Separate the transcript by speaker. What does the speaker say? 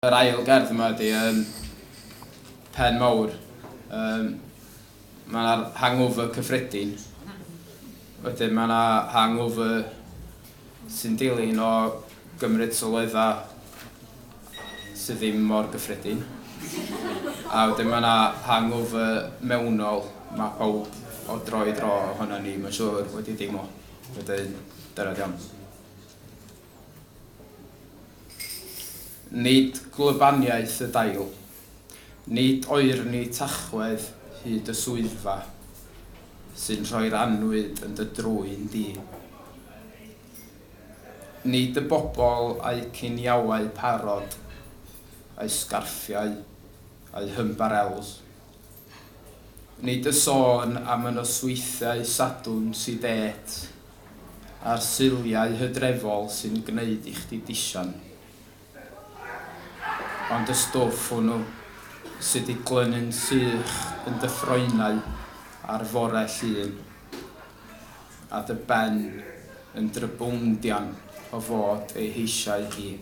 Speaker 1: Yr ail gerdd yma ydy Pen Mawr. Mae yna'r hangover cyffredin. Wedyn mae yna hangover sy'n dilyn o gymryd sylweddau sydd ddim mor gyffredin. A wedyn mae yna hangover mewnol, mae pawb o dro i dro ohono ni, mae'n siŵr, wedi deimlo. Wedyn, dyna di o'n. Nid gwlybaniaeth y dail. Nid oerni Tachwedd hyd y swyddfa sy'n rhoi'r annwyd yn dy drwyn di. Nid y bobl a'u ciniawau parod, a'u sgarffiau, a'u hymbarels. Nid y sôn am y nosweithiau Sadwrn sidêt a'r Suliau hydrefol sy'n gwneud i chdi disian. Ond y stwff hwnnw sy 'di glynu'n sych yn dy ffroenau ar fore Llun, a dy ben yn drybowndian o fod ei heisiau hi.